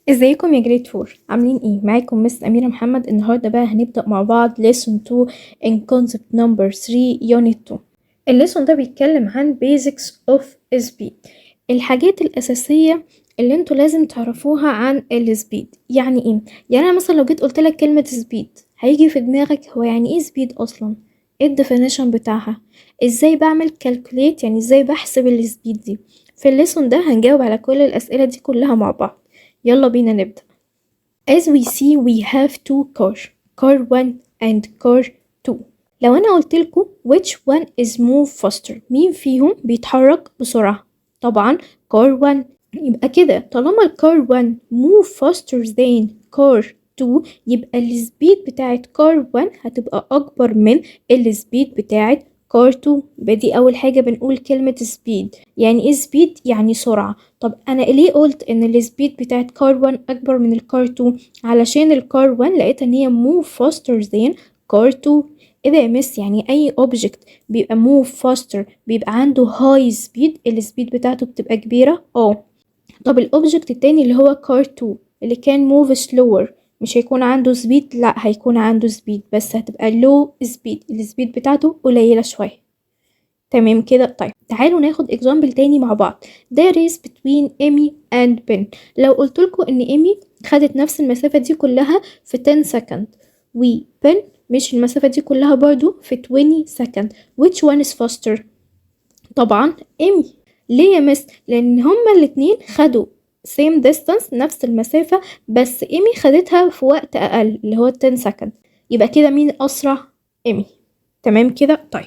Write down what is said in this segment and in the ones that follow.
ازيكم يا grade 4؟ عاملين ايه؟ معاكم Miss أميرة محمد. النهاردة بقى هنبدأ مع بعض lesson 2 in concept number 3 unit 2. ال lesson ده بيتكلم عن basics of speed، الحاجات الأساسية اللي انتوا لازم تعرفوها عن ال speed. يعني ايه؟ يعني انا مثلا لو جيت قلت لك كلمة speed، هيجي في دماغك هو يعني ايه speed اصلا؟ ايه ال definition بتاعها؟ ازاي بعمل calculate؟ يعني ازاي بحسب ال speed دي؟ في ال lesson ده هنجاوب على كل الأسئلة دي كلها مع بعض. يلا بينا نبدأ. As we see، we have two car، car 1 and car 2. لو أنا قلت لكم which one is move faster، مين فيهم بيتحرك بسرعة؟ طبعا car 1. يبقى كده طالما ال car 1 move faster than car 2، يبقى ال speed بتاعت car 1 هتبقى أكبر من ال speed بتاعت car 2. يبقى دي أول حاجة. بنقول كلمة speed، يعني ايه speed؟ يعني سرعة. طب أنا ليه قلت إن ال speed بتاعت car 1 أكبر من ال car 2؟ علشان ال car 1 لقيت إن هي move faster than car 2. ايه ده يا miss؟ يعني اي object بيبقى move faster بيبقى عنده high speed، ال speed بتاعته بتبقى كبيرة؟ اه. طب ال object التاني اللي هو car 2 اللي كان move slower، مش هيكون عنده speed؟ لا، هيكون عنده speed بس هتبقى low speed، ال speed بتاعته قليلة شوية. تمام كده؟ طيب، تعالوا ناخد example تاني مع بعض. ده race between Amy and Ben. لو قلت لكم ان ايمي خدت نفس المسافة دي كلها في 10 second، و Ben مشي المسافة دي كلها برضو في 20 second، which one is faster؟ طبعا ايمي. ليه يا miss؟ لان هما الاتنين خدوا same distance، نفس المسافة، بس ايمي خدتها في وقت اقل اللي هو 10 second. يبقى كده مين اسرع؟ ايمي. تمام كده؟ طيب،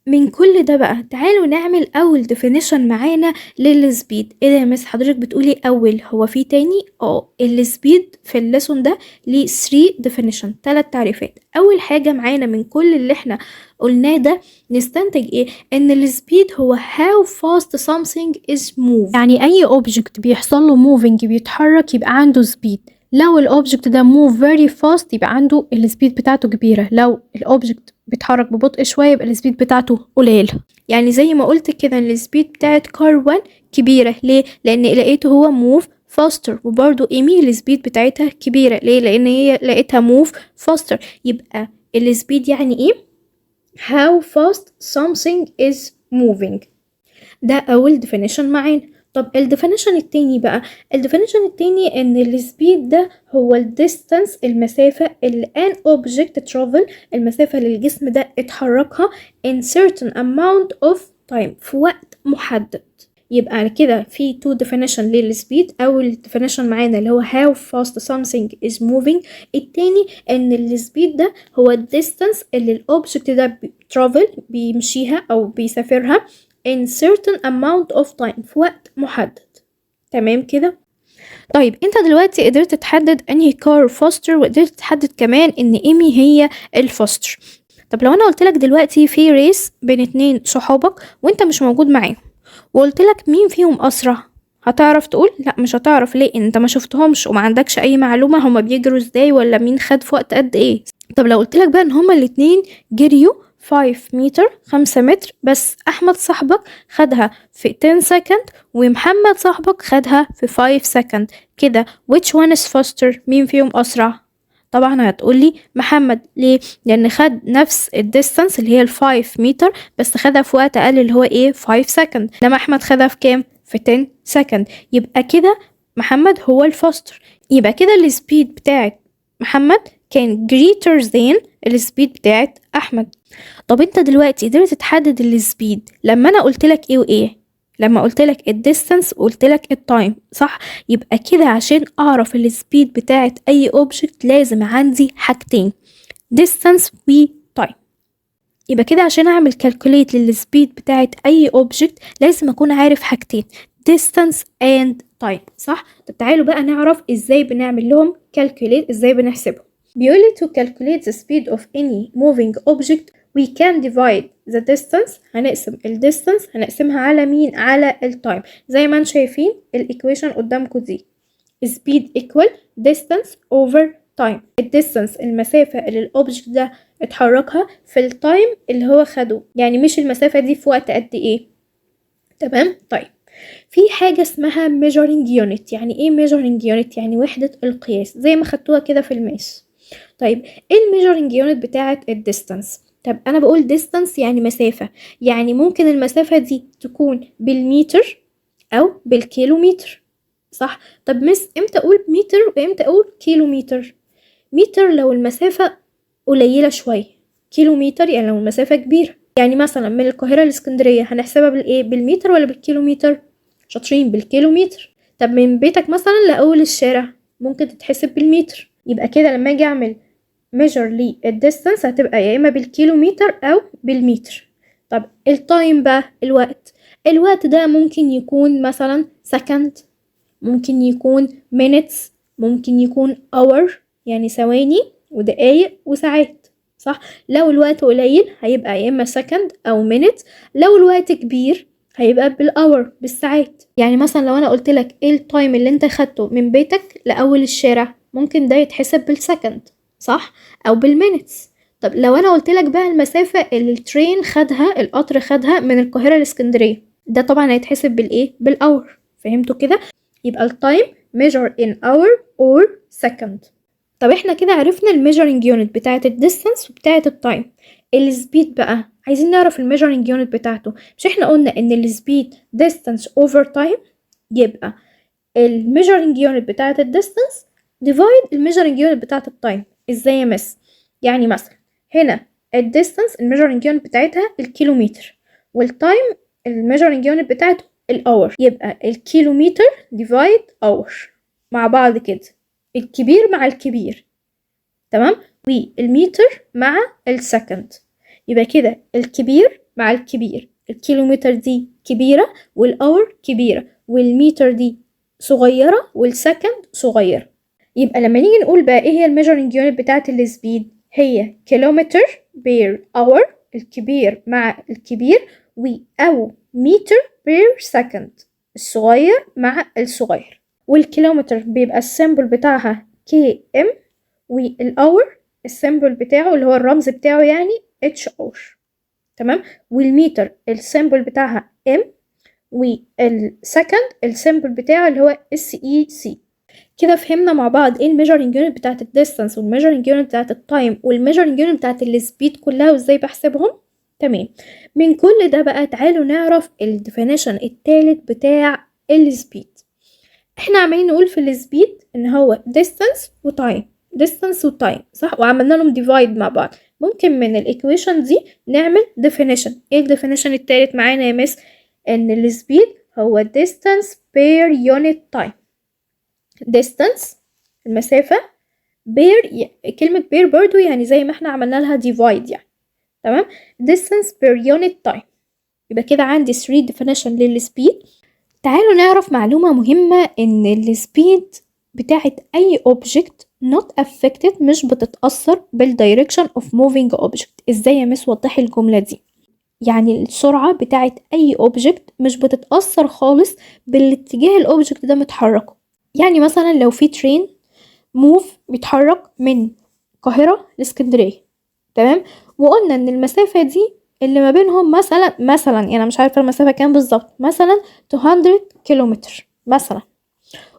من كل ده بقى تعالوا نعمل أول definition معانا لل speed. ايه ده يا miss؟ حضرتك بتقولي أول، هو في تاني؟ اه، ال speed في ال lesson ده ليه 3 definition، تلات تعريفات. أول حاجة معانا، من كل اللي احنا قلناه ده نستنتج ايه؟ ان ال speed هو how fast something is move، يعني اي object بيحصل له moving، بيتحرك، يبقى عنده speed. لو ال object ده move very fast يبقى عنده ال speed بتاعته كبيرة، لو ال object بيتحرك ببطء شوية يبقى ال speed بتاعته قليلة. يعني زي ما قلت كده، ال speed بتاعت car 1 كبيرة، ليه؟ لان لقيته هو move faster. وبرضو ايمي ال speed بتاعتها كبيرة، ليه؟ لان هي لقيتها move faster. يبقى ال speed يعني ايه؟ how fast something is moving. ده أول definition معانا. طب ال definition التاني بقى؟ ال definition التاني ان ال speed ده هو ال distance، المسافة اللي an object travel، المسافة اللي الجسم ده اتحركها in certain amount of time، في وقت محدد. يبقى على كده في two definition لل speed. اول definition معانا اللي هو how fast something is moving. التاني ان ال speed ده هو ال distance اللي ال object ده travel، بيمشيها او بيسافرها in certain amount of time، في وقت محدد. تمام كده؟ طيب، انت دلوقتي قدرت تحدد انهي car faster، وقدرت تحدد كمان ان ايمي هي ال faster. طب لو انا قلت لك دلوقتي في race بين اتنين صحابك وانت مش موجود معاهم، وقلت لك مين فيهم اسرع، هتعرف تقول؟ لا، مش هتعرف. ليه؟ انت ما شفتهمش وما عندكش اي معلومه هما بيجروا ازاي ولا مين خد في وقت قد ايه. طب لو قلت لك بقى ان هما الاتنين جريوا 5 متر، 5 متر، بس أحمد صاحبك خدها في 10 second ومحمد صاحبك خدها في 5 second، كده which one is faster؟ مين فيهم أسرع؟ طبعا هتقولي محمد. ليه؟ لان خد نفس ال distance اللي هي ال 5 متر، بس خدها في وقت اقل اللي هو ايه؟ 5 second. انما احمد خدها في كام؟ في 10 second. يبقى كده محمد هو ال faster. يبقى كده ال speed بتاعت محمد كان greater than ال speed بتاعت احمد. طب انت دلوقتي قدرت تحدد ال speed لما انا قلت لك ايه وايه؟ لما قلت لك ال distance وقلت لك ال time، صح؟ يبقى كده عشان اعرف ال speed بتاعت اي object لازم عندي حاجتين، distance و time. يبقى كده عشان اعمل calculate لل speed بتاعت اي object لازم اكون عارف حاجتين، distance and time، صح؟ طب تعالوا بقى نعرف ازاي بنعمل لهم calculate، ازاي بنحسبهم. بيقول لي to calculate the speed of any moving object، we can divide the distance، هنقسم ال distance، هنقسمها على مين؟ على ال time. زي ما انتم شايفين ال equation قدامكم دي، speed equal distance over time. ال distance المسافة اللي ال object ده اتحركها، في ال time اللي هو خده، يعني مش المسافة دي في وقت قد ايه. تمام؟ طيب. في حاجة اسمها measuring unit. يعني ايه measuring unit؟ يعني وحدة القياس، زي ما خدتوها كده في ال math. طيب ايه ال measuring unit بتاعة ال distance؟ طب انا بقول distance يعني مسافة، يعني ممكن المسافة دي تكون بالمتر او بالكيلومتر، صح؟ طب miss، امتى اقول متر وامتى اقول كيلومتر؟ متر لو المسافة قليلة شوية، كيلومتر يعني لو المسافة كبيرة. يعني مثلا من القاهرة لاسكندرية هنحسبها بالايه؟ بالمتر ولا بالكيلومتر؟ شاطرين، بالكيلومتر. طب من بيتك مثلا لأول الشارع ممكن تتحسب بالمتر. يبقى كده لما اجي اعمل measure لل distance هتبقى يا اما بالكيلومتر او بالمتر. طب ال time بقى، الوقت، الوقت ده ممكن يكون مثلا second، ممكن يكون minutes، ممكن يكون hour، يعني ثواني ودقايق وساعات، صح؟ لو الوقت قليل هيبقى يا اما second او minute، لو الوقت كبير هيبقى بال hour، بالساعات. يعني مثلا لو انا قلت لك ايه ال time اللي انت خدته من بيتك لاول الشارع، ممكن ده يتحسب بال second، صح؟ او بال minutes. طب لو انا قلت لك بقى المسافة اللي ال train خدها، القطر خدها من القاهرة لاسكندرية، ده طبعا هيتحسب بالايه؟ بال hour. فهمتوا كده؟ يبقى ال time measure in hour or second. طب احنا كده عرفنا ال measuring unit بتاعة ال distance وبتاعة ال time. ال speed بقى عايزين نعرف ال measuring unit بتاعته. مش احنا قلنا ان ال speed distance over time؟ يبقى ال measuring unit بتاعة ال distance divide ال measuring unit بتاعة ال time. ازاي يا miss؟ يعني مثلا هنا ال distance ال measuring unit بتاعتها الكيلومتر، وال time ال measuring unit بتاعته ال hour، يبقى الكيلومتر divide hour مع بعض كده، الكبير مع الكبير، تمام؟ والمتر مع ال second، يبقى كده الكبير مع الكبير. الكيلومتر دي كبيرة وال hour كبيرة، والمتر دي صغيرة وال second صغيرة. يبقى لما نيجي نقول بقى ايه هي ال measuring unit بتاعت ال speed؟ هي kilometer per hour، الكبير مع الكبير، و او meter per second، الصغير مع الصغير. والكيلومتر بيبقى ال symbol بتاعها km، وال hour ال symbol بتاعه اللي هو الرمز بتاعه يعني hr، تمام؟ والمتر ال symbol بتاعها m، وال second ال symbol بتاعه اللي هو sec. كده فهمنا مع بعض ايه ال measuring unit بتاعت ال distance وال measuring unit بتاعت ال time وال measuring unit بتاعت ال speed كلها وازاي بحسبهم، تمام؟ من كل ده بقى تعالوا نعرف ال definition التالت بتاع ال speed. احنا عمالين نقول في ال speed ان هو distance و time، distance و time، صح؟ وعملنا لهم divide مع بعض. ممكن من ال equation دي نعمل definition. ايه ال definition التالت معانا يا miss؟ ان ال speed هو distance per unit time. distance المسافة، per كلمة per برضو يعني زي ما احنا عملنا لها divide يعني، تمام؟ distance per unit time. يبقى كده عندي 3 definition لل speed. تعالوا نعرف معلومة مهمة، ان ال speed بتاعت اي object not affected، مش بتتأثر بال direction of moving object. ازاي يا miss؟ وضحي الجملة دي. يعني السرعة بتاعت اي object مش بتتأثر خالص بالاتجاه ال object ده متحركه. يعني مثلا لو في train move بيتحرك من القاهرة لاسكندرية، تمام؟ وقلنا ان المسافة دي اللي ما بينهم مثلا يعني انا مش عارفة المسافة كام بالظبط، مثلا 200 كيلومتر مثلا،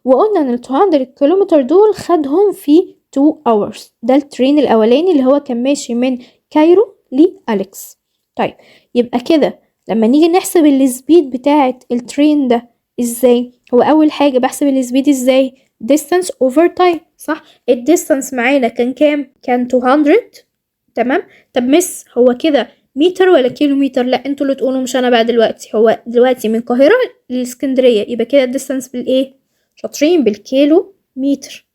وقلنا ان ال 200 كيلومتر دول خدهم في 2 hours. ده ال train الاولاني اللي هو كان ماشي من Cairo ل Alex. طيب، يبقى كده لما نيجي نحسب ال speed بتاعة ال train ده ازاي؟ هو اول حاجة بحسب ال speed ازاي؟ distance over time، صح؟ ال distance معانا كان كام؟ كان 200، تمام؟ طب miss، هو كده متر ولا كيلومتر؟ لا، انتوا اللي تقولوا مش انا بقى دلوقتي. هو دلوقتي من القاهرة للاسكندرية، يبقى كده ال distance بالايه؟ شاطرين، بالكيلو متر.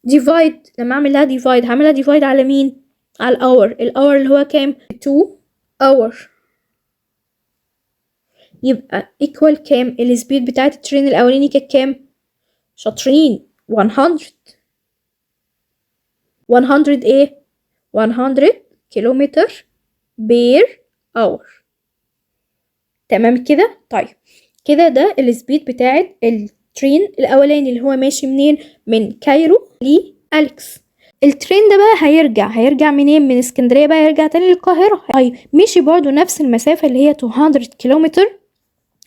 divide، لما اعمل لها divide هعملها divide على مين؟ على ال hour. ال hour اللي هو كام؟ 2 hour. يبقى equal كام؟ ال speed بتاعت ال train الاولاني كانت كام؟ شاطرين، 100. 100 ايه؟ 100 kilometer per hour، تمام كده؟ طيب، كده ده ال speed بتاعت ال train الاولاني اللي هو ماشي منين؟ من Cairo ل Alex. ال train ده بقى هيرجع منين؟ من اسكندرية بقى يرجع تاني للقاهرة. طيب، مشي برضو نفس المسافة اللي هي 200 كيلومتر.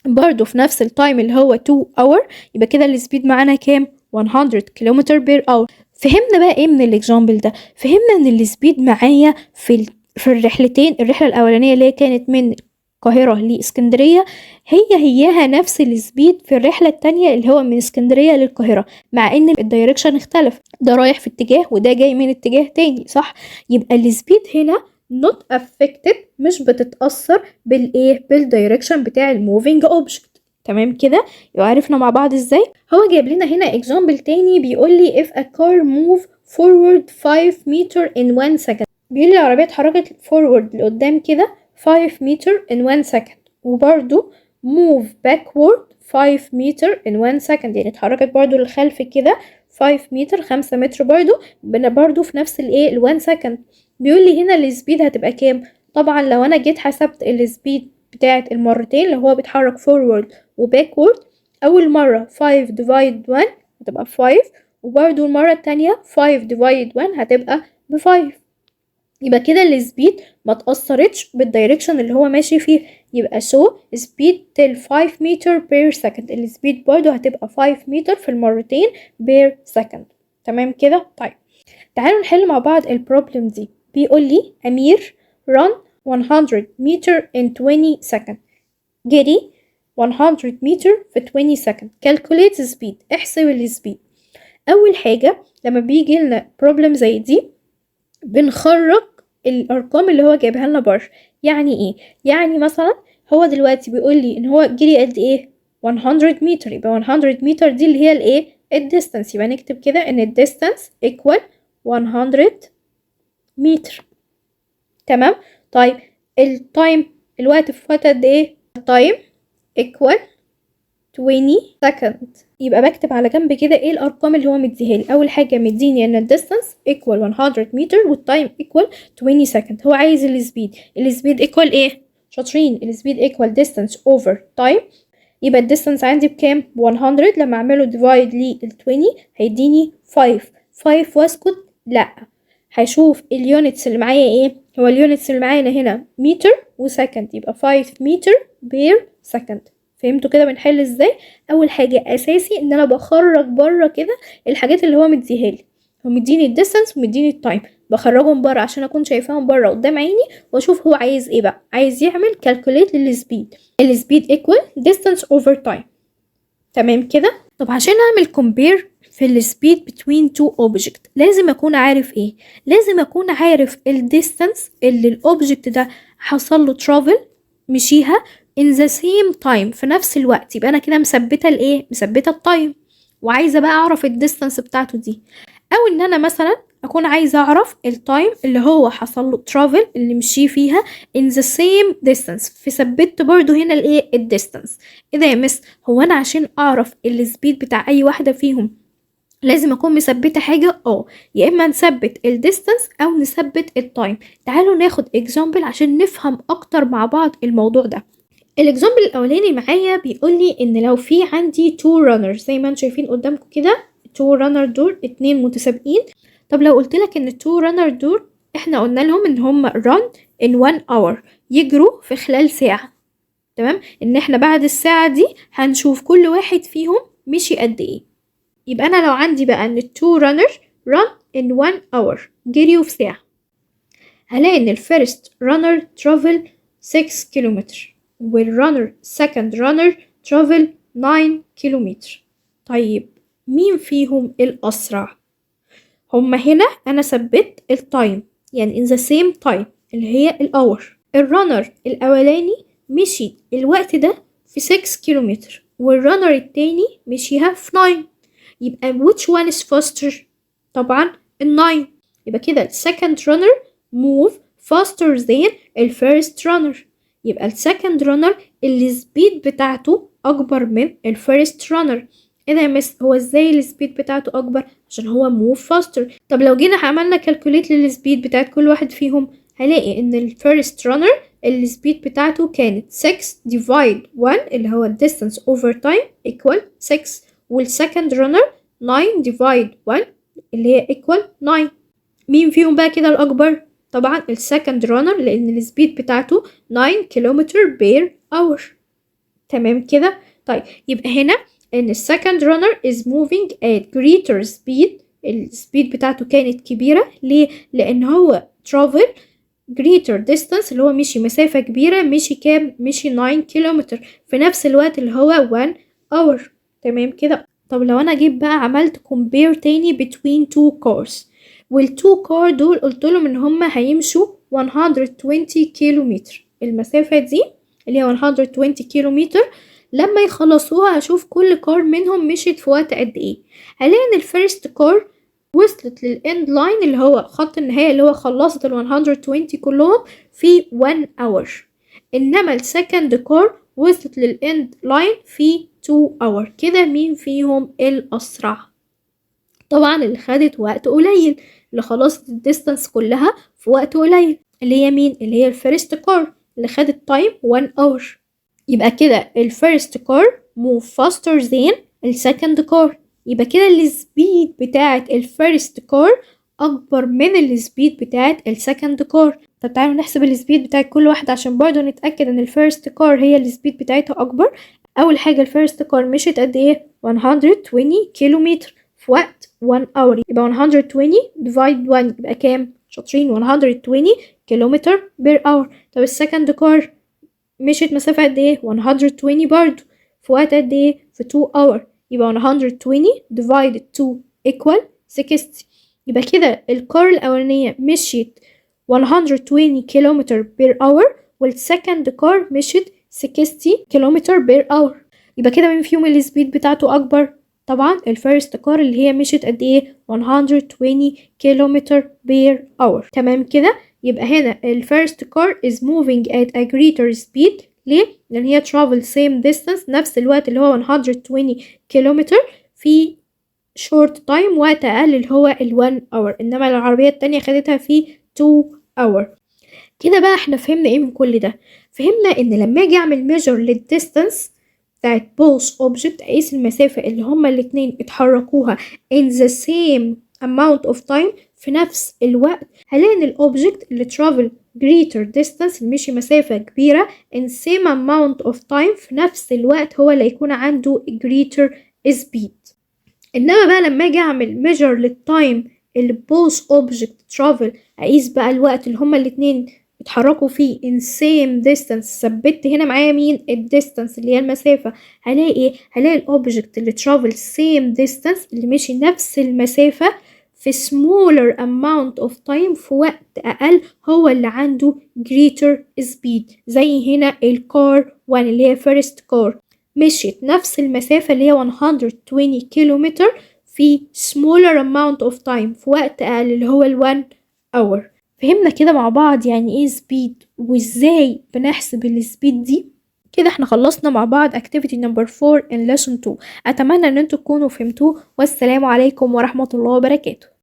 برضو في نفس ال time اللي هو 2 hour. يبقى كده ال speed معانا كام؟ 100 كيلومتر per hour. فهمنا بقى ايه من ال example ده؟ فهمنا ان ال speed معايا في الرحلتين، الرحله الاولانيه اللي هي كانت من القاهرة لإسكندرية هي هياها نفس ال speed في الرحلة التانية اللي هو من اسكندرية للقاهرة، مع ان ال direction اختلف، ده رايح في اتجاه وده جاي من اتجاه تاني، صح؟ يبقى ال speed هنا not affected، مش بتتأثر بالايه؟ بال direction بتاع ال moving object. تمام كده؟ يبقى عرفنا مع بعض ازاي. هو جايب لنا هنا example تاني، بيقول لي if a car move forward 5 meter in 1 second. بيقول لي العربية اتحركت forward لقدام كده 5 meter in 1 second، وبرضو move backward 5 meter in 1 second، يعني اتحركت برضو للخلف كده 5 متر، 5 متر برضو في نفس الايه؟ ال 1 second. بيقول لي هنا ال speed هتبقى كام؟ طبعا لو انا جيت حسبت ال speed بتاعت المرتين اللي هو بيتحرك forward و backward، اول مرة 5 divide 1 هتبقى 5، وبرضو المرة التانية 5 divide 1 هتبقى ب 5. يبقى كده ال speed ما تأثرتش بال direction اللي هو ماشي فيه. يبقى so speed still 5 meter per second، ال speed برضو هتبقى 5 متر في المرتين per second. تمام كده؟ طيب، تعالوا نحل مع بعض ال problem دي. بيقول لي أمير run 100 meter in 20 second، جري 100 متر في 20 second، calculate the speed، احسب ال speed. أول حاجة لما بيجي لنا problem زي دي بنخرج الأرقام اللي هو جايبها لنا بره. يعني ايه؟ يعني مثلا هو دلوقتي بيقول لي ان هو جري قد ايه؟ 100 متر. يبقى 100 متر دي اللي هي الايه؟ ال distance. يبقى نكتب كده ان ال distance equal 100 متر. تمام؟ طيب، ال time، الوقت في وقت قد ايه؟ ال time equal 20 second. يبقى بكتب على جنب كده ايه الارقام اللي هو مديها لي. اول حاجه مديني ان ال distance equal 100 متر وال time equal 20 second. هو عايز ال speed. ال speed equal ايه؟ شاطرين، ال speed equal distance over time. يبقى ال distance عندي بكام؟ ب 100. لما اعمله divide لل 20 هيديني 5. 5 واسكت؟ لا، هشوف ال units اللي معايا ايه. هو ال units اللي معانا هنا متر و second، يبقى 5 meter per second. فهمتوا كده بنحل ازاي؟ اول حاجه اساسي ان انا بخرج بره كده الحاجات اللي هو مديها لي. هو مديني ال distance ومديني ال time، بخرجهم بره عشان اكون شايفاهم بره قدام عيني واشوف هو عايز ايه بقى. عايز يعمل calculate لل speed. ال speed equal distance over time. تمام كده؟ طب عشان اعمل compare في ال speed between two object لازم اكون عارف ايه؟ لازم اكون عارف ال distance اللي ال object ده حصل له travel، مشيها in the same time، في نفس الوقت. يبقى انا كده مثبته الايه؟ مثبته ال time، وعايزه بقى اعرف ال distance بتاعته دي. او ان انا مثلا اكون عايزه اعرف ال time اللي هو حصل له travel، اللي مشي فيها in the same distance، فثبت برضو هنا الايه؟ ال distance. ايه ده يا مس؟ هو انا عشان اعرف ال speed بتاع اي واحده فيهم لازم اكون مثبته حاجه؟ اه، يا اما نثبت ال distance او نثبت ال time. تعالوا ناخد example عشان نفهم اكتر مع بعض الموضوع ده. ال example الاولاني معايا بيقول لي ان لو في عندي two runners زي ما انتم شايفين قدامكم كده، two runner دول اتنين متسابقين. طب لو قلت لك ان two runner دول احنا قلنا لهم ان هم run in one hour، يجروا في خلال ساعة، تمام؟ ان احنا بعد الساعة دي هنشوف كل واحد فيهم مشي قد ايه. يبقى انا لو عندي بقى ان two runner run in one hour، جريوا في ساعة، هلاقي ان ال first runner travel 6 كيلومتر وال runner second runner travel 9 كيلومتر. طيب، مين فيهم الأسرع؟ هما هنا أنا ثبت ال time، يعني in the same time اللي هي ال hour. ال runner الأولاني مشي الوقت ده في 6 كيلومتر وال runner التاني مشيها في 9. يبقى which one is faster؟ طبعا ال 9. يبقى كده ال second runner move faster than ال first runner. يبقى ال second runner ال speed بتاعته أكبر من ال first runner. ايه ده يا مس؟ هو ازاي ال speed بتاعته اكبر؟ عشان هو move faster. طب لو جينا عملنا calculate لل speed بتاعت كل واحد فيهم هلاقي ان ال first runner ال speed بتاعته كانت 6 divide 1 اللي هو distance over time equal 6، وال second runner 9 divide 1 اللي هي equal 9. مين فيهم بقى كده الأكبر؟ طبعا ال second runner، لأن ال speed بتاعته 9 كيلومتر per hour. تمام كده؟ طيب، يبقى هنا ان ال second runner is moving at greater speed، ال speed بتاعته كانت كبيرة. ليه؟ لان هو travel greater distance، اللي هو مشي مسافة كبيرة. مشي كام؟ مشي 9 كيلومتر في نفس الوقت اللي هو 1 hour. تمام كده؟ طب لو انا جيت بقى عملت compare تاني between two cars، وال two car دول قلت لهم ان هما هيمشوا 120 كيلومتر، المسافة دي اللي هي 120 كيلومتر، لما يخلصوها هشوف كل car منهم مشيت في وقت قد ايه. هلاقي ان ال first car وصلت لل end line، اللي هو خط النهاية، اللي هو خلصت ال 120 كلهم في 1 hour، انما ال second car وصلت لل end line في 2 hour. كده مين فيهم الاسرع؟ طبعا اللي خدت وقت قليل، اللي خلصت ال distance كلها في وقت قليل، اللي هي مين؟ اللي هي ال first car اللي خدت time 1 hour. يبقى كده ال first car move faster than ال second car. يبقى كده ال speed بتاعت ال first car اكبر من ال speed بتاعت ال second car. طب تعالوا نحسب ال speed بتاعت كل واحدة عشان برضو نتأكد ان ال first car هي ال speed بتاعتها اكبر. اول حاجة، ال first car مشيت قد ايه؟ 120 كيلومتر في وقت 1 hour. يبقى 120 divide 1 يبقى كام؟ شاطرين، 120 كيلومتر per hour. طب ال second car مشيت مسافة قد ايه؟ 120 برضو، في وقت قد ايه؟ في 2 hour. يبقى 120 divided 2 equal 60. يبقى كده ال car الأولانية مشيت 120 كيلومتر per hour، وال second car مشيت 60 كيلومتر per hour. يبقى كده مين فيهم ال speed بتاعته أكبر؟ طبعا ال first car، اللي هي مشيت قد ايه؟ 120 كيلومتر per hour. تمام كده؟ يبقى هنا ال first car is moving at a greater speed. ليه؟ لأن هي travel same distance، نفس الوقت اللي هو 120 كيلومتر، في short time، وقت أقل اللي هو ال 1 hour، إنما العربية التانية خدتها في 2 hour. كده بقى احنا فهمنا ايه من كل ده؟ فهمنا ان لما اجي اعمل measure لل distance بتاعت both object، اقيس المسافة اللي هما الاتنين اتحركوها in the same amount of time، في نفس الوقت، هلاقي ان ال object اللي travel greater distance، اللي مشي مسافة كبيرة in same amount of time، في نفس الوقت، هو اللي يكون عنده greater speed. انما بقى لما اجي اعمل measure لل time اللي both object travel، اقيس بقى الوقت اللي هما الاتنين اتحركوا فيه in same distance، ثبت هنا معايا مين؟ ال distance اللي هي المسافة. هلاقي ايه؟ هلاقي ال object اللي travel same distance، اللي مشي نفس المسافة في smaller amount of time، في وقت أقل، هو اللي عنده greater speed. زي هنا ال car 1، اللي هي first car، مشيت نفس المسافة اللي هي 120 كيلومتر في smaller amount of time، في وقت أقل اللي هو ال 1 hour. فهمنا كده مع بعض يعني ايه speed وازاي بنحسب ال speed دي؟ كده احنا خلصنا مع بعض activity number 4 in lesson 2. اتمنى ان انتوا تكونوا فهمتوه، والسلام عليكم ورحمة الله وبركاته.